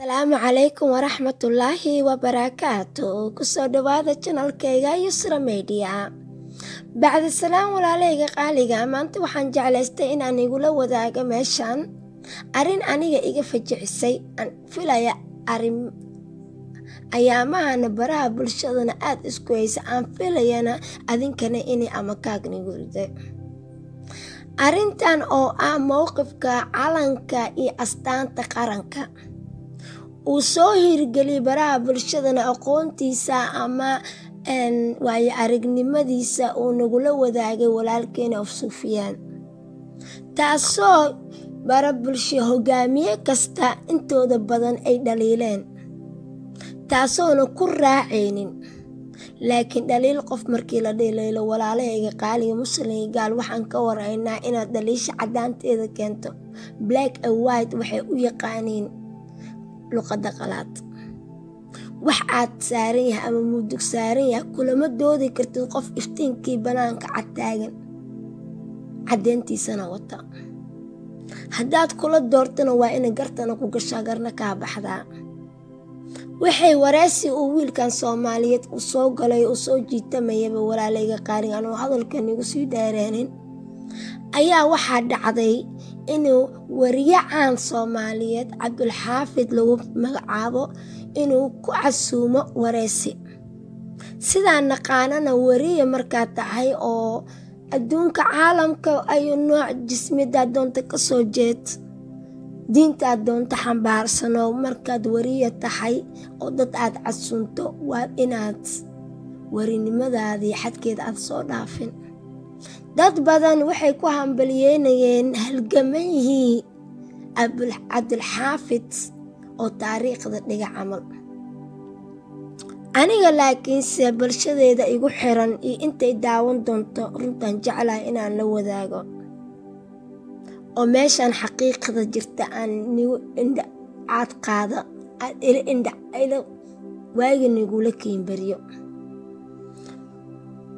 Asalaamu calaykum waraxmatullaahi wabarakaatu. Kusoo dhawaada channelkayga Yusra Media. Bacda salaam, walaalahayga qaaliga, maanta waxaan jeclaystay inaan igula wadaago meeshan arrin aniga iga fajicisay, aan filaya arrin ayaamahana baraha bulshadana aada isku haysa, aan filayana adinkana inay amakaagnigu riday. Arrintan oo ah mowqifka calanka iyo astaanta qaranka uu soo hirgeliyay baraha bulshadana, aqoontiisa ama waayo aragnimadiisa uu nagula wadaagay walaalkeena Af Sufyaan, taasoo bara bulsho hogaamiye kasta intooda badan ay dhaliileen, taasoona ku raacaynin. Laakiin dhaliil qof markii la dhaliilo, walaalahayga qaaliga, muslimga gaal, waxaan ka warhaynaa inaad dhaliisha cadaanteeda keento. Black and white waxay u yaqaaniin luqadda qalaad. Wax aad saaran yahay ama mudug saaran yahay kulama doodi kartid qof iftiinkii banaanka cad taagan, caddeyntiisana wata. Haddaad kula doortana, waa ina gartana ku gashaa, garna kaa baxdaa. Waxay wareysi uu wiilkan Soomaaliyeed uu soo galay uu soo jiitamayaba, walaalayga qaaliga, anuu hadalkan igu sii dheereenin, ayaa waxaa dhacday inuu wariye caan Soomaaliyeed, Cabdulxaafid lagu magacaabo, inuu ku casuumo wareysi. Sidaa naqaanana, wariye markaa tahay oo adduunka caalamka ayuu nooc jismidaa doonta kasoo jeed, diintaad doonta xambaarsano, markaad wariye tahay oo dad aad casuunto, waa inaad warinimadaadii xadkeeda aad soo dhaafin. Dad badan waxay ku hambaliyeynayeen halgamayihii Cabdulxaafid oo taariikhda dhiga camal. Aniga laakiinse bulshadeeda igu xiran iyo intay daawan doonto, runtaan jeclahay inaan la wadaago oo meeshaan xaqiiqada jirta aan nigu indha caad qaada, aad ila indha ila waagi nigula kiinbariyo.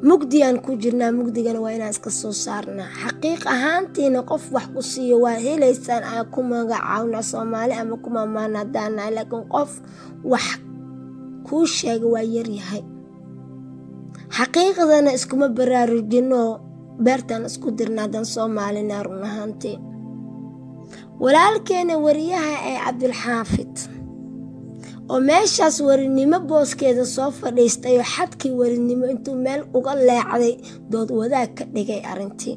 Mugdiaan ku jirnaa, mugdigana waa inaan iska soo saarnaa. Xaqiiq ahaantiina qof wax ku siiyo waa helaysaan, aan ku magacaawna Soomaali ama ku maamaana haddaanahay, laakiin qof wax kuu sheega waa yaryahay. Xaqiiqdana iskuma baraarujinoo, beertaan isku dirna haddaan Soomaalina. Run ahaantii, walaalkeena wariyaha ee Cabdulxaafid oo meeshaas warinimo booskeeda soo fadhiistay oo xadkii warinimo intuu meel uga leecday dood wadaag ka dhigay arrintii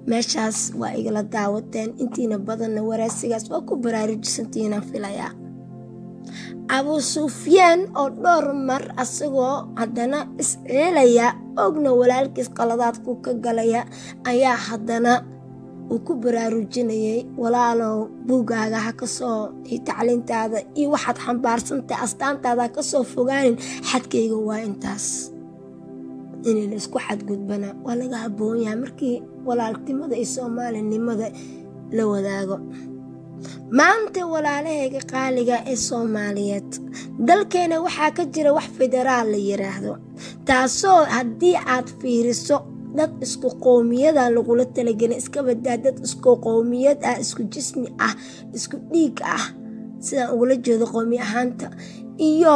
meeshaas, waa igala daawateen intiina badanna, waraasigaas waa ku baraarujisantiinaan filayaa. Abuu Sufyaan oo dhowr mar asagoo haddana isceelaya, ogna walaalkiis qaladaadku ka galaya, ayaa haddana uu ku baraarujinayay: "Walaalow, buugaaga ha kasoo iyo tacliintaada iyo waxaad xambaarsantahay astaantaada ha kasoo fogaanin. Xadkayga waa intaas." Inay la isku xadgudbana waa laga haboon yahay markii walaaltimada iyo Soomaalinimada la wadaago. Maanta, walaalahayga qaaliga ee Soomaaliyeed, dalkeena waxaa ka jira wax federaal la yiraahdo, taasoo haddii aad fiiriso dad isku qowmiyada lagula talagelin. Iska badaa dad isku qowmiyad ah, isku jismi ah, isku dhiig ah, sidaan ugula jeedo qowmi ahaanta, iyo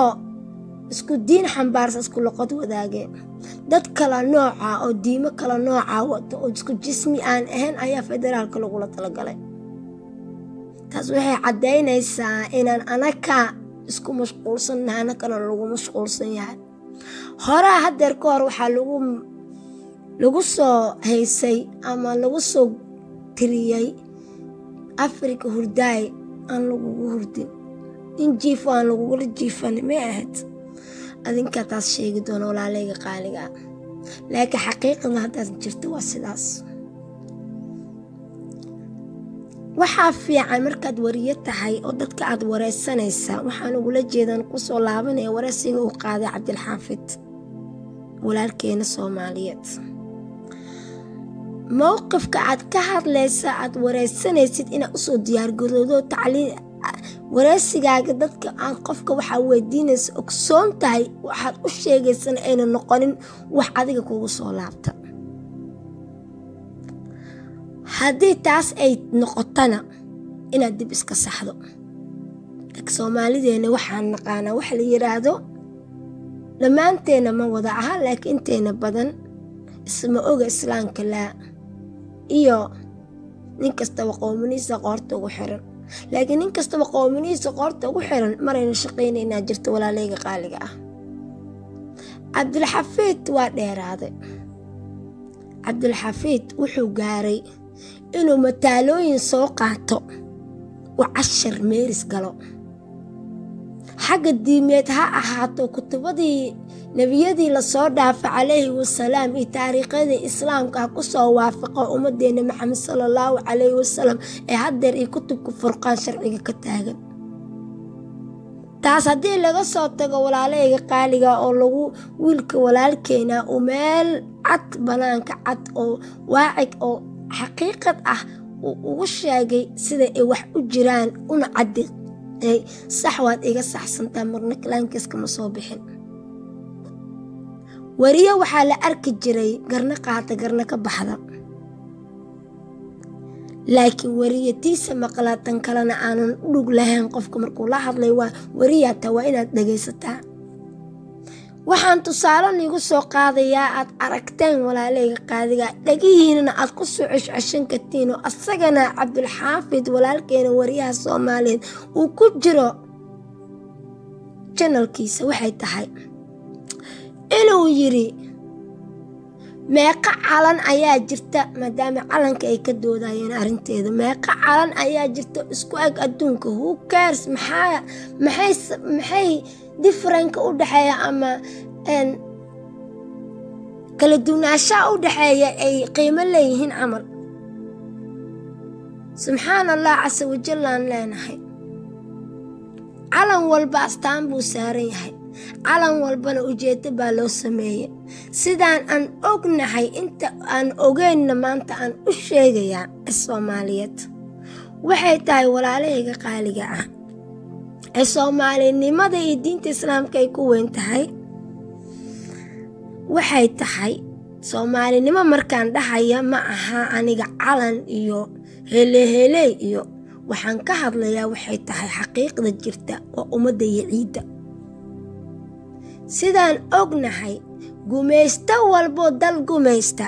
isku diin xambaarsan, isku luqad wadaageen. Dad kala nooca oo diimo kala nooca wato oo isku jismi aan ahayn ayaa federaalka lagula talagalay. Taas waxay caddaynaysaa inaan anaka isku mashquulsannahay, anakana lagu mashquulsan yahay. Horaa haddeer ka hor waxaa lagu soo haysay ama lagu soo tiriyey: "Afrika hurdaay aan lagugu hurdin, in jiifo aan lagugula jiifan." May ahayd? Adinkaa taas sheegi doona, walaalayga qaaliga, laakiin xaqiiqada haddaad jirto waa sidaas. Waxaa fiican markaad wariyo tahay oo dadka aad wareysanaysa, waxaan ugula jeedaan kusoo laabanaya wareysiga uu qaaday Cabdilxaafid, walaalkeena Soomaaliyeed, mowqifka aad ka hadlaysa, aad wareysanaysid, inaad usoo diyaargaroodo tacliin wareysigaaga, dadka aad qofka waxaa weydiinaysa ogsoon tahay, waxaad u sheegaysana ayna noqonin wax adiga kugu soo laabta. Haddii taas ay noqotona, inaad dib iska saxdo. Soomaalideena waxaan naqaanaa wax la yiraahdo, dhammaanteena ma wada aha, laakiin inteena badan isma oga islaamka laa iyo nin kastaba qowmanihiisa qoorta ugu xiran. Laakiin nin kastaba qowmanihiisa qoorta ugu xiran marayna shaqaynaynaa jirta, walaalayga qaaliga ah. Cabdilxafiid waa dheeraaday. Cabdilxafiid wuxuu gaaray inuu mataalooyin soo qaato uu cashar meeris galo, xagga diimeed ha ahaato, kutubadii nebiyadii lasoo dhaafa calayhi wasalaam iyo taariikhyadii islaamka ha kusoo waafaqo ummadeena Maxamed sala allahu calayhi wasalam ee haddeer iyo kutubka Furqaan sharciga ka taagan. Taas haddii laga soo tago, walaalahayga qaaliga, oo lagu wiilka walaalkeena uu meel cad, banaanka cad oo waacig oo xaqiiqad ah uu ugu sheegay sida ay wax u jiraan una caddi, sax waad iga saxsantaa, marna kalaankiiskama soo bixin. Wariye waxaa la arki jiray garna qaata garna ka baxda, laakiin wariyatiisa maqlaa tan kalena aanan u dhug lahayn. Qofka markuu la hadlay waa wariyaata, waa inaad dhagaysataa. Waxaan tusaale niigu soo qaadayaa aad aragteen, walaaleyga qaadiga, dhagihiinana aad ku soo ceshceshan kartiin, oo asagana Cabdulxaafid walaalkeena wariyaha Soomaaliyeed uu ku jiro channelkiisa. Waxay tahay inuu yiri meeqa calan ayaa jirta, maadaama calanka ay ka doodayeen arrinteeda, meeqa calan ayaa jirta isku eg adduunka? Who cares? Maxaa maxay maxay differenceka u dhexeeya ama kala duwanaanshaha u dhexeeya ay qiimo leeyihiin camal? Subxaan Allah casa wajallaan leenahay, calan walba astaan buu saaran yahay, calan walbana ujeedo baa loo sameeyey. Sidaan aan ognahay, inta aan ogeynna maanta aan u sheegayaa ee Soomaaliyeed, waxay tahay, walaalahayga qaaliga ah ee soomaalinimada iyo diinta islaamka ay ku weyn tahay, waxay tahay soomaalinimo markaan dhahaya ma aha aniga calan iyo heleheley iyo waxaan ka hadlayaa. Waxay tahay xaqiiqda jirta waa ummadda iyo ciidda. Sidaan ognahay, gumaysto walboo dal gumaysta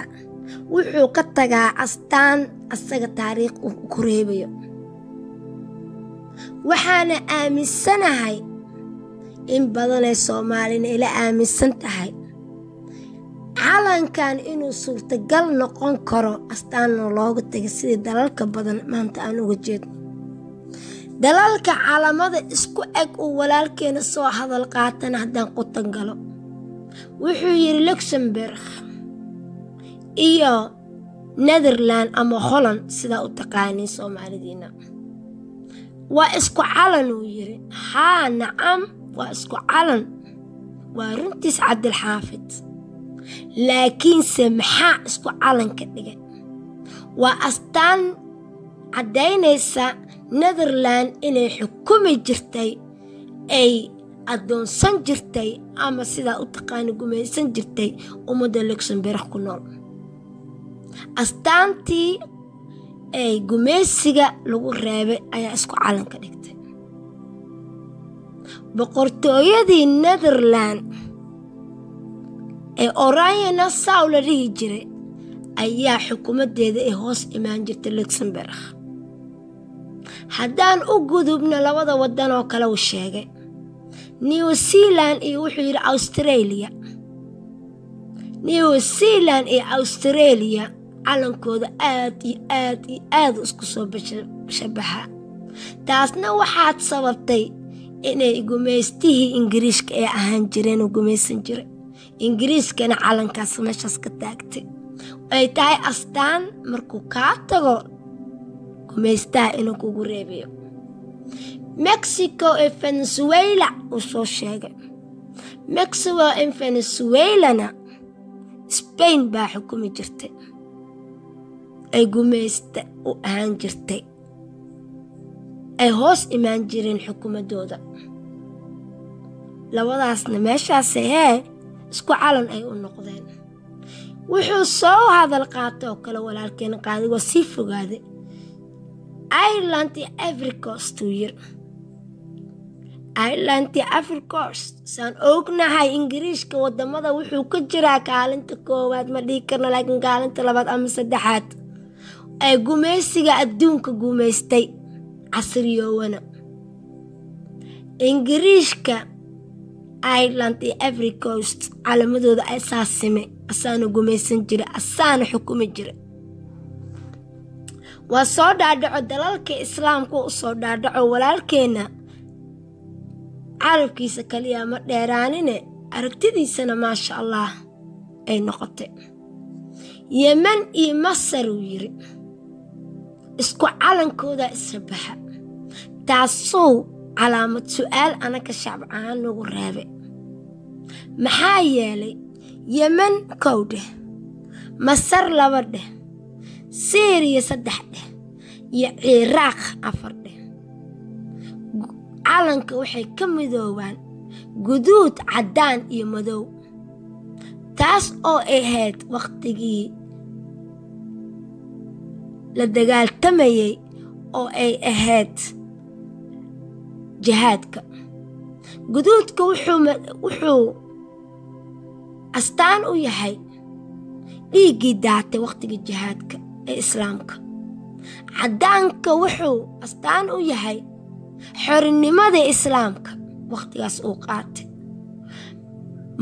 wuxuu ka tagaa astaan asaga taariikh uu ku reebayo. Waxaana aaminsanahay in badanay Soomaalina ila aaminsan tahay calankan inuu suurtagal noqon karo astaanna looga tagay, sidii dalalka badan maanta aan uga jeedno. Dalalka calamada isku eg uu walaalkeena soo hadal qaatana haddaan qutan galo, wuxuu yidhi Luxemburg iyo Netherland ama Holland sidaa u taqaaniin Soomaalidiina waa isku calan, uu yidhi. Haa, nacam, waa isku calan, waa runtiis Cabdilxaafid, laakiinse maxaa isku calan ka dhigay? Waa astaan caddaynaysa Netherland inay xukumi jirtay, ay addoonsan jirtay ama sidaa u taqaana gumaysan jirtay ummadda Luxemburg ku nool. Astaantii ay gumaysiga lagu reebay ayaa isku calan ka dhigtay. Boqortooyadii Netherland ee Oranje Nassau la dhihi jiray ayaa xukuumaddeeda ay hoos imaan jirtay Luxemburg. Haddaan u gudubno labada waddan oo kale uu sheegay, New Zealand iyo wuxuu yidhi Australia. New Zealand iyo Australia calankooda aad iyo aad iyo aad isku soo shabaxa. Taasna waxaad sababtay inay gumaystihii Ingiriiska ay ahaan jireen oo gumaysan jiray, Ingiriiskana calankaas meeshaas ka taagtay, ay tahay astaan markuu kaa tago gumaystaha inuu kugu reebayo. Mexico ee Venezuela uu soo sheegay, Mexico ee Venezuelana Spain baa xukumi jirtay, ay gumaysta u ahaan jirtay, ay hoos imaan jireen xukuumadooda. Labadaasna meeshaase hee isku calan ay u noqdeen. Wuxuu soo hadal qaatay oo kale walaalkeena qaaday, waa sii fogaaday, Ireland iyo Ivory Coast uu yiri. Ireland iyo Ivory Coast. Saan ognahay, Ingiriishka wadamada wuxuu ka jiraa kaalinta koowaad ma dhihi karno, laakiin kaalinta labaad ama saddexaad ee gumaysiga adduunka gumaystay casriyoowana. Ingiriishka Ireland iyo Ivory Coast calamadooda asaa sime, asaana gumaysan jira, asaana xukumi jira. Waa soo dhaadhaco dalalka islaamka u soo dhaadhaco. Walaalkeenna carabkiisa kaliya ma dheeraanine, aragtidiisana maasha Allah ay noqotay. Yemen iyo Masar, uu yiri, isku calankooda ishabaxa, taasuu calaamad su-aal anaka shacab ahaan nagu reebay. Maxaa yeelay Yemen 1 dheh, Masar 2 dheh, Siiriya 3 dheh iyo Ciraaq 4 dheh, calanka waxay ka midoobaan guduud, caddaan iyo madow, taas oo ahayd wakhtigii la dagaaltamayay oo ay ahayd jihaadka. Guduudka wuxuu astaan u yahay dhiiggii daatay wakhtigii jihaadka ee islaamka. Caddaanka wuxuu astaan u yahay xorinimada islaamka wakhtigaas uu qaatay.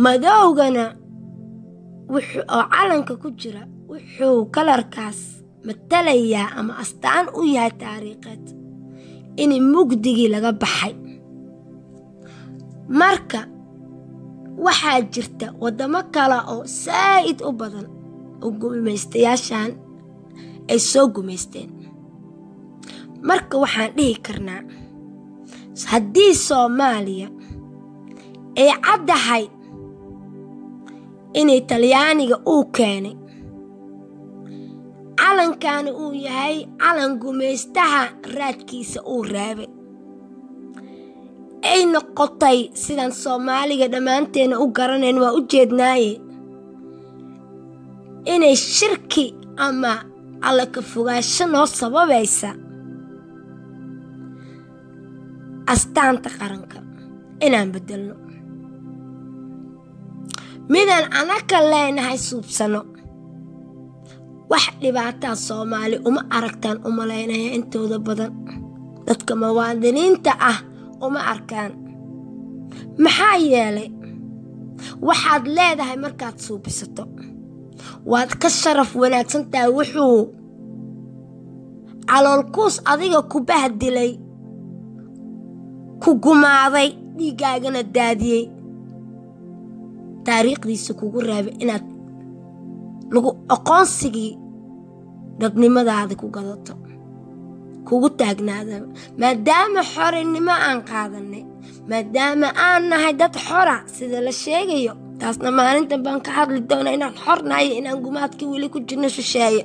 Madowgana oo calanka ku jira wuxuu kalarkaas matalayaa ama astaan u yahay taariikheed in mugdigii laga baxay. Marka waxaa jirta waddamo kale oo saa'id u badan oo gumaystayaashan ay soo gumaysteen. Marka waxaan dhihi karnaa, haddii Soomaaliya ay caddahay inay Talyaaniga uu keenay calankana uu yahay calan gumaystaha raadkiisa uu reebay, ay noqotay sidaan Soomaaliga dhammaanteena u garanayn, waa u jeednaaye, inay shirki ama alla ka fogaansho noo sababaysa astaanta qaranka inaan bedelno, midaan anaka leenahay suubsano, wax dhibaataa Soomaali uma aragtaan u malaynaya. Intooda badan dadka muwaadiniinta ah uma arkaan. Maxaa yeelay waxaad leedahay markaad suubisato waad ka sharaf wanaagsan tahay wuxuu caloolkuus adiga ku bahdilay, ku gumaaday, dhiiggaagana daadiyey, taariikhdiisa kugu reebay inaad lagu aqoonsigii dadnimadaada ku gadato kugu taagnaada. Maadaama xorinimo aan qaadanay, maadaama aan nahay dad xora sida la sheegayo, taasna maalintan baan ka hadli doonaa inaan xor nahay, inaan gumaadkii weli ku jirno shisheeye.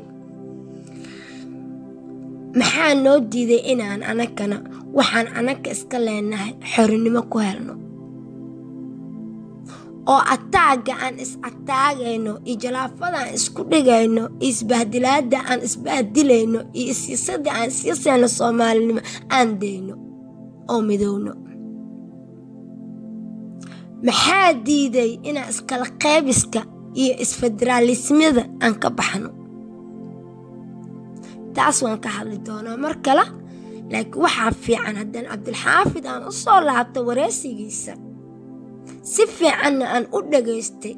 Maxaa noo diiday inaan anakana waxaan anaka iska leenahay xorinimo ku helno, oo ataagga aan is ataagayno iyo jalaafada aan isku dhigayno iyo isbahdilaada aan isbahdilayno iyo isyasada aan isyasayno, Soomaalinimo aan dayno oo midowno? Maxaa diiday inaan iskala qeybiska iyo isfederaalismada aan ka baxno? Taas waan ka hadli doonaa mar kale, laakiin waxaa fiican haddaan Cabdilxaafid aan u soo laabto wareysigiisa si fiicanna aan u dhagaystay.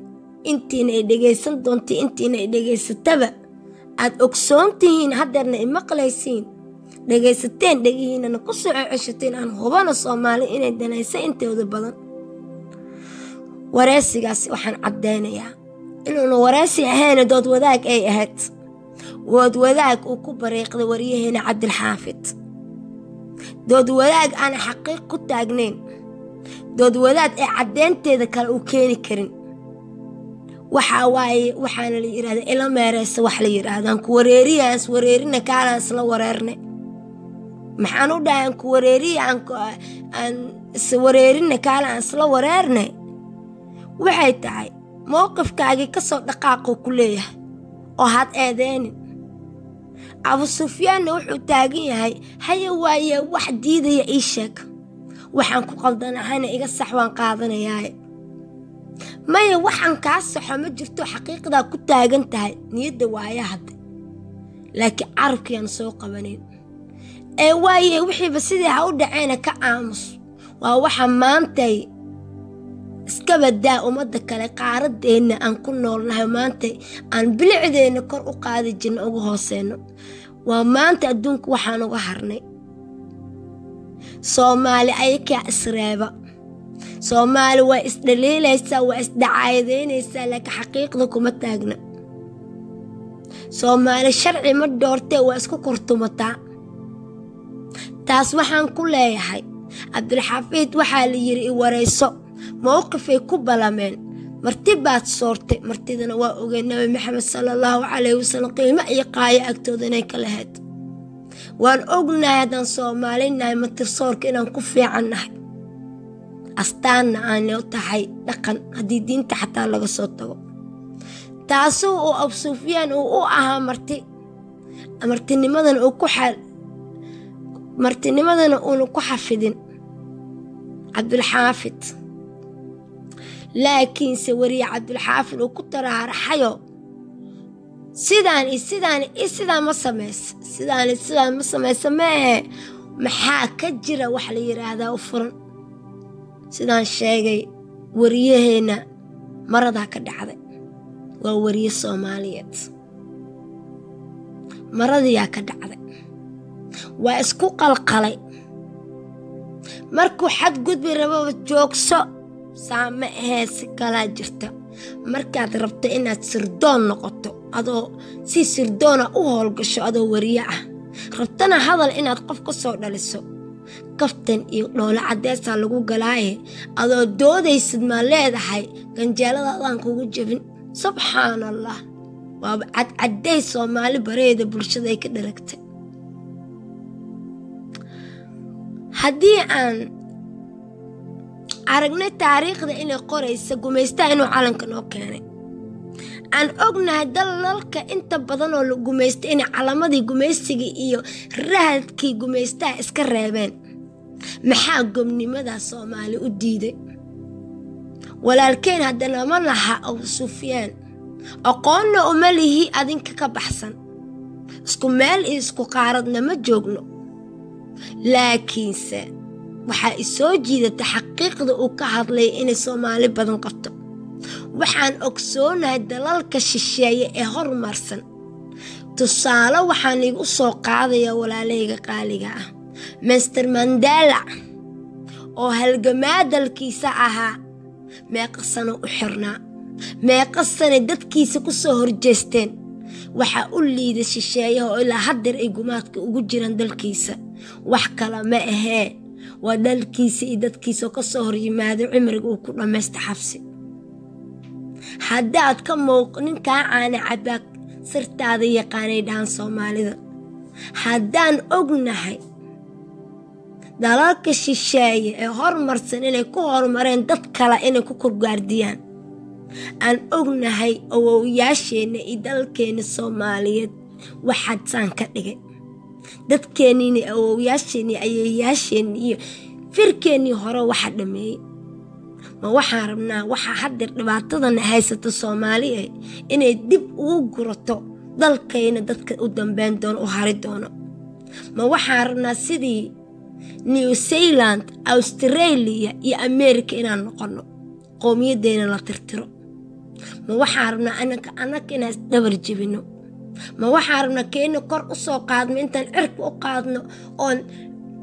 Intiina ay dhegaysan doontay, intiina ay dhegaysataba, aad ogsoon tihiin, haddeerna ay maqlaysiin, dhegaysateen, dhegihiinana ku soo ceshateen, aan hubana Soomaali inay danaysa intooda badan wareysigaas. Waxaan caddaynayaa inuuna wareysi ahayna dood wadaag ay ahayd, dood wadaag uu ku bariiqday waryaheena Cabdilxaafid, dood wadaag aana xaqiiq ku taagnayn, dood wadaad ee caddeynteeda kale uu keeni karin. Waxaa waaye waxaana la yidhahda ila meereysa, wax la yidhaahdo aan ku wareeriya, aan is wareerina, kaalaan isla wareerne. Maxaan u dhahay aan ku wareeriya, aan is wareerina, kaala aan isla wareerne? Waxay tahay mowqifkaagii ka soo dhaqaaquu ku leeyahay oo had eedeynin. Abu Sufyaanna wuxuu taagan yahay, haya waaye, wax diidaya ii sheeg. Waxaan ku qaldanahayna iga sax, waan qaadanayaaye. Maya, waxaan kaa saxo ma jirto, xaqiiqdaa ku taagan tahay niyadda waaya hadda, laakiin carabkiyaan soo qabanayn. Ee waaye, wixiiba sidii ha u dhaceena ka aamus. Waa waxa maantay iska badaa ummadda kale qaaradeenna aan ku noolnahay, maantay aan bilicdeenna kor u qaadi jirna uga hooseyno. Waa maanta adduunka waxaan uga harnay. Soomaali ayakaa isreeba. Soomaali waa isdhaliilaysaa, waa isdacaayadeynaysaa, laakiin xaqiiqda kuma taagna. Soomaali sharci ma dhoortee, waa isku kortumataa. Taas waxaan ku leeyahay, Cabdilxafiid waxaa la yiri i warayso, mowqifay ku balameen. Marti baad soortay, martidana waa ogeen Nabi Maxamed sala allahu calayhi wasalam qiimo iyo qaayo agtooda inay ka lahayd. Waan ognahay haddaan Soomaalinahay martisoorka inaan ku fiican nahay, astaanna aanay tahay dhaqan haddii diinta xataa laga soo tago. Taasuu uu Abu Sufyaan uu u ahaa marti, martinimadana uu ku martinimadana uuna ku xafidin Cabdulxaafid. Laakiinse weriye Cabdulxaafid uu ku taraaraxayo, sidaan iyo sidaan iyo sidaan ma samaysa, sidaan iyo sidaan ma samaysa, maehe maxaa ka jira wax la yiraahdaa u furan. Sidaan sheegay, wariyaheenna maradaa ka dhacday. Waa wariye Soomaaliyeed, maradiyaa ka dhacday, waa isku qalqalay. Markuu xadgudbi rababa, joogso, saa ma ahee, si kalaa jirta. Markaad rabto inaad sirdoon noqoto, adoo si sirdoona u howlgasho, adoo wariye ah, rabtana hadal inaad qof ka soo dhaliso, kaftan iyo dhoolo cadeysaa lagu galaaye. Adoo doodaysid maa leedahay ganjeelada adaan kugu jebin? Subxaan Allah, waaba cadcadday. Soomaali bareeda bulshada ay ka dharagtay. Haddii aan aragnay taariikhda inay qoraysa gumaystaha inuu calanka noo keenay, aan ognahay dalalka inta badan oo la gumaystay inay calamadii gumaysigii iyo rahadkii gumaystaha iska reebeen, maxaa gobnimadaa Soomaali u diiday? Walaalkeen haddana ma laha Abu Sufyaan, aqoonna uma lihi, adinka ka baxsan, isku meel iyo isku qaaradna ma joogno, laakiinse waxaa isoo jiidata xaqiiqda uu ka hadlay inay Soomaali badan qabto. Waxaan ogsoonahay dalalka shisheeye ee horumarsan. Tusaale waxaan igu soo qaadaya, walaalahayga qaaliga ah, Master Mandela oo halgamaadalkiisa ahaa. Meeqa sano u xirnaa? Meeqa sanay dadkiisa ku soo horjeesteen? Waxaa u liida shisheeyaha oo ilaa haddeer ay gumaadka ugu jiraan dalkiisa. Wax kale ma ahee, waa dalkiisa iyo dadkiisa oo ka soo horyimaado. Cimriga uu ku dhammaysta xabsi. Haddaad ka muuq ninkaa caana cabaa sirtaada yaqaanay dhahan Soomaalida. Haddaan ognahay dalalka shisheeye ee horumarsan inay ku horumareen dad kale inay ku korgaardiyaan, aan ognahay awowyaasheenna iyo dalkeenna Soomaaliyeed waxaad saan ka dhigay dadkeenniina, awowyaasheenni, ayeeyaasheenni iyo firkeennii hore waxa dhameeyey, ma waxaan rabnaa waxaa haddeer dhibaatadana haysata Soomaali eh inay dib ugu gurato dalkayna, dadka u dambeyn doono, u hari doono? Ma waxaan rabnaa sidii New Zealand, Australia iyo America inaan noqono, qowmiyaddeena la tirtiro? Ma waxaan rabnaa anaka anaka inaan isdhabar jebino? Ma waxaan rabnaa keena kor u soo qaadno, intaan cirka u qaadno oon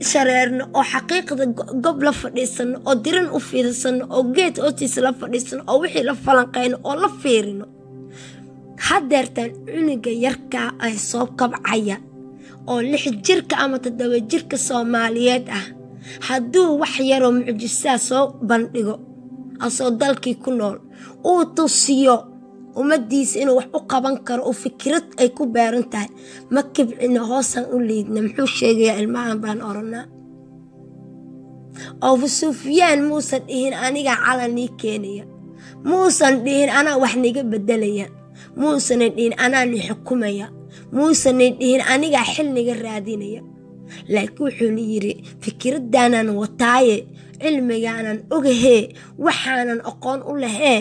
shareerno oo xaqiiqda gob la fadhiisano oo dirin u fiidsano oo geed hoostiisa la fadhiisano oo wixii la falanqeyno oo la fiirino? Haddeertaan cunuga yarkaa ee soo kabcaya oo 6 jirka ama 7 jirka Soomaaliyeed ah, hadduu wax yaroo mucjisaa soo bandhigo, asoo dalkii ku nool uu tusiyo ummadiisa inuu wax u qaban karo oo fikrad ay ku beeran tahay, ma kibcina, hoosaan u liidna. Muxuu sheegayaa ilmahan baan oranaa. Abu Sufyaan muusan dhihin anigaa calan nii keenaya, muusan dhihin anaa wax niga bedelaya, muusanan dhihin anaa ni xukumaya, muusanan dhihin anigaa xil niga raadinaya. Laakiin wuxuuna yiri fikradaanan wataaye, cilmigaanan ogahee, waxaanan aqoon u lahee,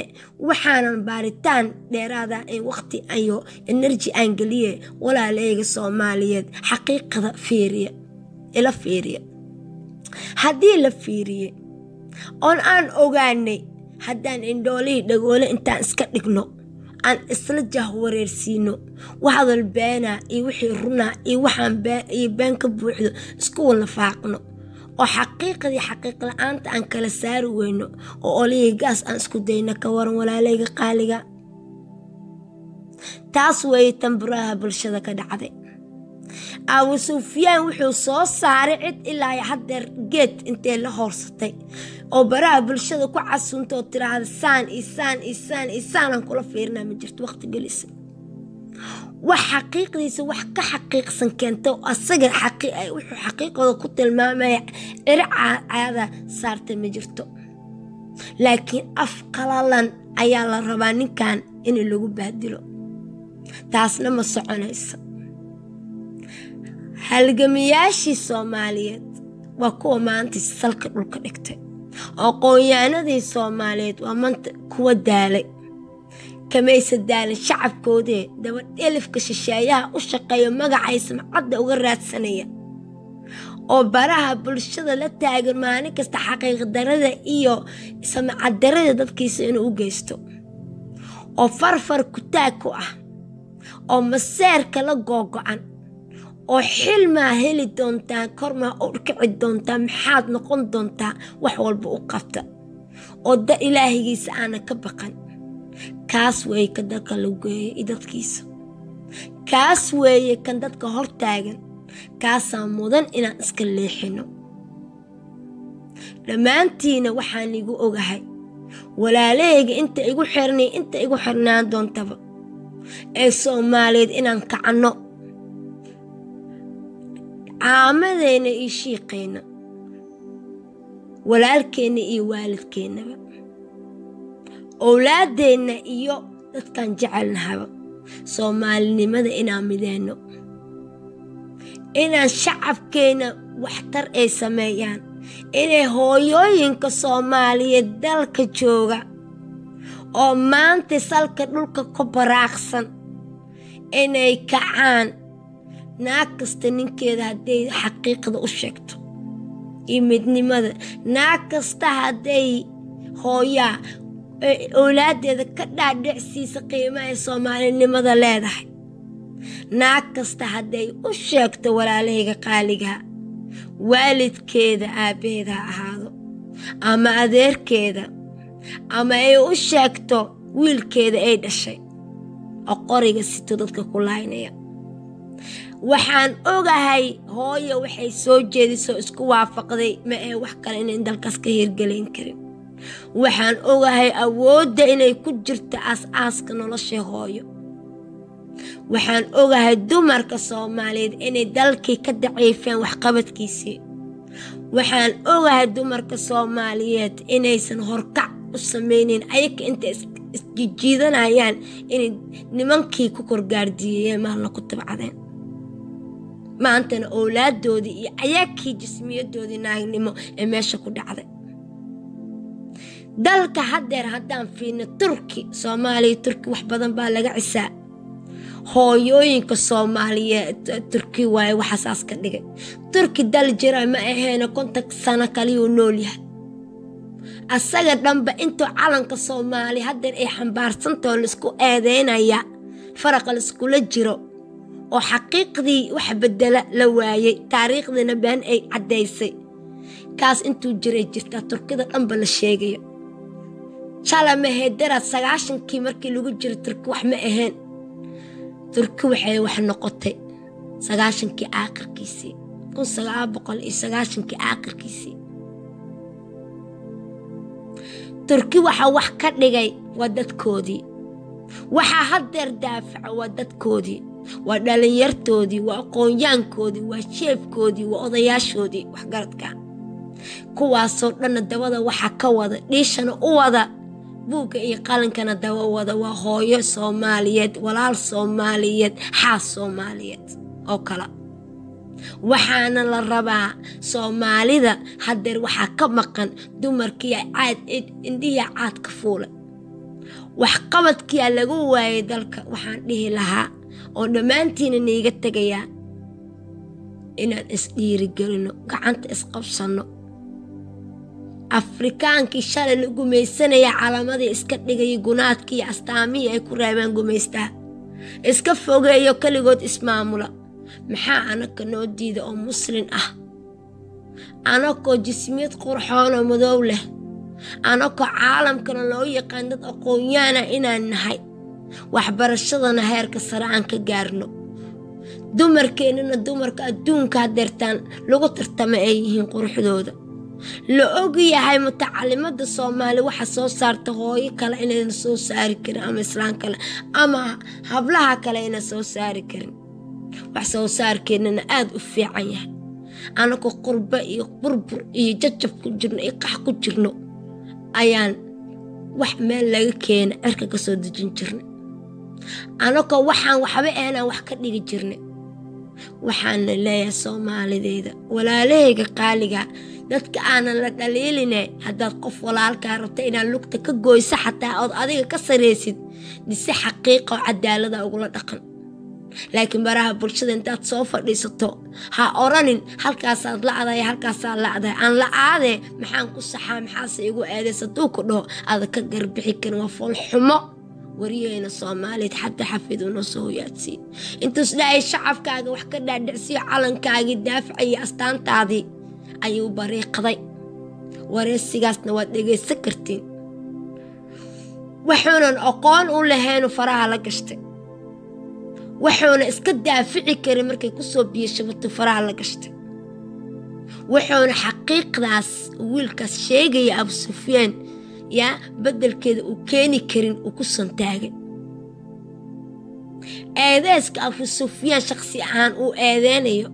waxaanan baaritaan dheeraada ee waqti ayo energy aan geliye. Walaalayga Soomaaliyeed, xaqiiqada fiiriya, ila fiiriya. Haddii la fiiriye oon aan ogaanay, haddaan indhoolihii dhagoole intaan iska dhigno aan isla jahwareersiino, waxadal beenaa iyo wixii runaa iyo waxaan iyo been ka buuxdo isku walafaaqno, oo xaqiiqadii xaqiiq la-aanta aan kala saari weyno, oo olihii gaas aan isku dayno, ka waran walaalayga qaaliga? Taas weeye tan buraha bulshada ka dhacday. Abu Sufyaan wuxuu soo saaray cid ilaa haddeer geed intee la hoorsatay oo baraha bulshada ku casunta oo tiraahda saan iyo saan iyo saan iyo saanaan kula fiirinaa, ma jirto. Waqti gelisa wax xaqiiqdiisa wax ka xaqiiqsan keenta, asaga wuxuu xaqiiqooda ku tilmaamaya ciro caada saarta ma jirto. Laakiin af qalalan ayaa la rabaa ninkan in lagu bahdilo, taasna ma soconaysa. Halgamiyaashii Soomaaliyeed waa kuwa maanta salka dhulka dhigtay. Aqoonyahanadii Soomaaliyeed waa maanta kuwa daalay. Kamaysa daalin shacabkoodee, daba dhelifka shisheeyaha u shaqeeyo magacay samcadda uga raadsanaya oo baraha bulshada la taagan maalin kasta xaqiiqdarada iyo samcaddarada dadkiisa inuu u geysto, oo farfar kutaag ku ah, oo maseerka la googo-an, oo xilmaa heli doontaa, kormaa u kici doontaa, maxaad noqon doontaa, wax walba u qabta, oo da ilaahigiisa aana ka baqan. Kaas weeye kan dadka lagu geeyay dadkiisa, kaas weeye kan dadka hortaagan, kaasaa mudan inaan iska leexino. Dhammaantiina waxaan igu ogahay walaalahayga inta igu xirnay, inta igu xirnaan doontaba ee Soomaaliyeed, inaan kacanno caamadeyna iyo shiiqayna, walaalkeenna iyo waalidkeennaba, owlaadeenna iyo dadkaan jecelnahaba, soomaalinimada inaan mideyno, inaan shacabkeenna waxtar ay sameeyaan, inay hooyooyinka Soomaaliyeed dalka jooga oo maanta salka dhulka ku baraaqsan inay kacaan. Naag kasta ninkeeda hadday xaqiiqda u sheegto iyo midnimada, naag kasta hadday hooyaa owlaaddeeda ka dhaadhicsiisa qiimaha ay soomaalinimada leedahay, naag kasta hadday u sheegto walaalahayga qaaligaha, waalidkeeda aabbaheeda ha ahaado ama adeerkeeda, ama ay u sheegto wiilkeeda ay dhashay oo qoriga sito dadka ku laaynaya, waxaan ogahay hooyo waxay soo jeedisoo isku waafaqday ma ahe wax kale inayn dalkaas ka hirgelayn karin. Waxaan ogahay awoodda inay ku jirto aas-aaska nolosha hooyo. Waxaan ogahay dumarka Soomaaliyeed inay dalkii ka daciifeen waxqabadkiisii. Waxaan ogahay dumarka Soomaaliyeed inaysan horkac u sameyneyn, ayaka intay isjijiidanayaan inay nimankii ku korgaardiiyeen maalna ku tabcadeen, maantana owlaadoodii iyo ayakii jismiyadoodii naagnimo ee meesha ku dhacday. Dalka haddeer haddaan fiirno Turki, Soomaaliya Turki wax badan baa laga cisaa. Hooyooyinka Soomaaliyeed Turki waaye waxaasaas ka dhigay. Turki dal jira ma aheena, 50 sano kaliyuu nool yahay asaga dhanba. Intuu calanka Soomaaliya haddeer ay xambaarsantao laisku eedeynaya, faraqa laiskula jiro, oo xaqiiqdii wax bedela la waayey, taariikhdiina been ay caddaysay, kaas intuu jiray jirtaa Turkida dhanba la sheegayo. Shalamaheedaraad 90-kii markii lagu jiro Turki wax ma ahayn. Turki waxay wax noqotay 90-kii aakhirkiisii, 1990-kii aakhirkiisii. Turki waxaa wax ka dhigay waa dadkoodii, waxaa haddeer daafaca waa dadkoodii, waa dhallinyartoodii, waa aqoonyaankoodii, waa sheefkoodii, waa odayaashoodii waxgaradka. Kuwaasoo dhanna dabada waxaa ka wada, dhiishana u wada, buugga iyo qalinkana daba wada, waa hooyo Soomaaliyeed, walaal Soomaaliyeed, xaas Soomaaliyeed oo kale. Waxaana la rabaa Soomaalida haddeer waxaa ka maqan dumarkiiya caad indhihiya caad ka fuulay, waxqabadkiyaa lagu waayay dalka. Waxaan dhihi lahaa oo dhammaantiina niiga tegayaa inaan isdhiirigelino, gacanta isqabsanno. Afrikaankii shalay la gumaysanaya calamadii iska dhigaya, gunaadkii iyo astaamihii ay ku reebeen gumaystaa iska fogeeyo, keligood ismaamula. Maxaa anaka noo diida oo muslin ah, anakoo jismiyad qurxoonoo madow leh, anakoo caalamkana loo yaqaan dad aqoonyaana inaan nahay, waxbarashadana heerka sare aan ka gaarno, dumarkeennana dumarka adduunka hadeertaan lagu tartama ay yihiin quruxdooda la og yahay? Mutacalimada Soomaali waxa soo saarta hooyo kale inayna soo saari karin, ama islaan kale ama hablaha kale ayna soo saari karin. Wax soo saarkeennana aada u fiican yahay. Anagoo qurbo iyo burbur iyo jajab ku jirno iyo qax ku jirno ayaan wax meel laga keena cirka ka soo dejin jirnay, anagoo waxaan waxba ahnaan wax ka dhigi jirnay. Waxaana leeyahay Soomaalideeda, walaalahayga qaaliga, dadka aanan la dhaliiline, haddaad qof walaalkaa rabta inaad lugta ka goyso xataa ood adiga ka saraysid, dhise xaqiiqa oo cadaalada ugula dhaqan. Laakiin baraha bulshada intaad soo fadhiisato ha oranin halkaasaad lacdahay, halkaasaad lacdahay, aan la-aadee maxaan ku saxaa, maxaase igu eedays? Hadduu ku dhaho aada ka garbixi karin, waa foolxumo. Wariyaheyna Soomaaliyeed xataa xafid unoo soo hoyaadsiiye intuus dhahay shacabkaaga wax ka dhaadhicsiyo, calankaagii daafacayo astaantaadii ayuu bariiqday. Wareysigaasna waad dhegaysan kartiin. Wuxuunan aqoon u lahaynu faraha la gashtay, wuxuuna iska daafici karin markay kusoo biyashabato faraha la gashtay. Wuxuuna xaqiiqdaas wiilkaas sheegaya Abu Sufyaan yaa beddelkeeda uu keeni karin uu ku santaagay. Eedeyska Abu Sufyaan shaqsi ahaan uu eedeynayo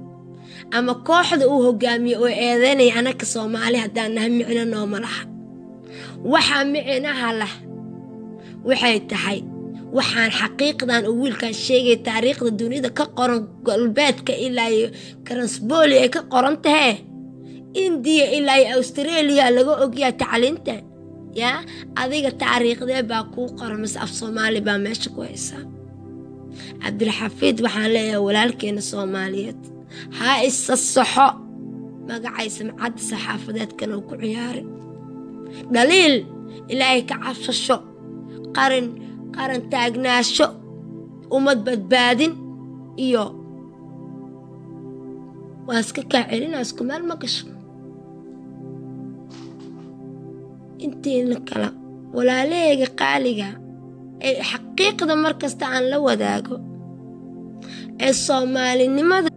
ama kooxda uu hogaamiyo uu eedeynaya, anaka Soomaali haddaan nahay micno nooma laha. Waxaa micnaha lah waxay tahay waxaan xaqiiqdan uu wiilkan sheegaya taariikhda dunida ka qoran, galbeedka ilaa iyo Karansboli ay ka qoran tahee, Indiya ilaa iyo Australia laga ogyahay tacliinta. Yaa adiga taariikhdee baa kuu qoran mase af Soomaali baa meesha ku haysaa? Cabdilxafiid waxaan leeyahay, walaalkeena Soomaaliyeed ha isa saxo, magacay samcadda saxaafadeedkana uu ku ciyaaray. Dhaliil, ilaahay ka cabsasho, qaran qaran taagnaasho, ummad badbaadin iyo waa iska kaa celinaa, isku meel ma gasho. Intiina kale walaalahayga qaaliga ee xaqiiqda markasta aan la wadaago ee Soomaalinimada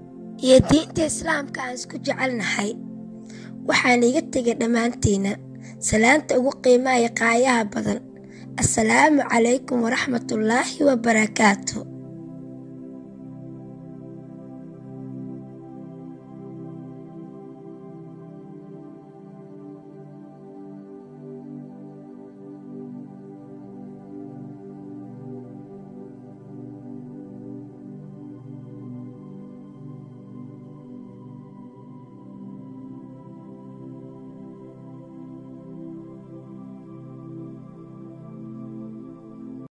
iyo diinta Islaamka aan isku jecelnahay, waxaan iga tegay dhammaantiina salaanta ugu qiimaha iyo qaayaha badan. Assalaamu calaykum waraxmatullaahi wabarakaatu.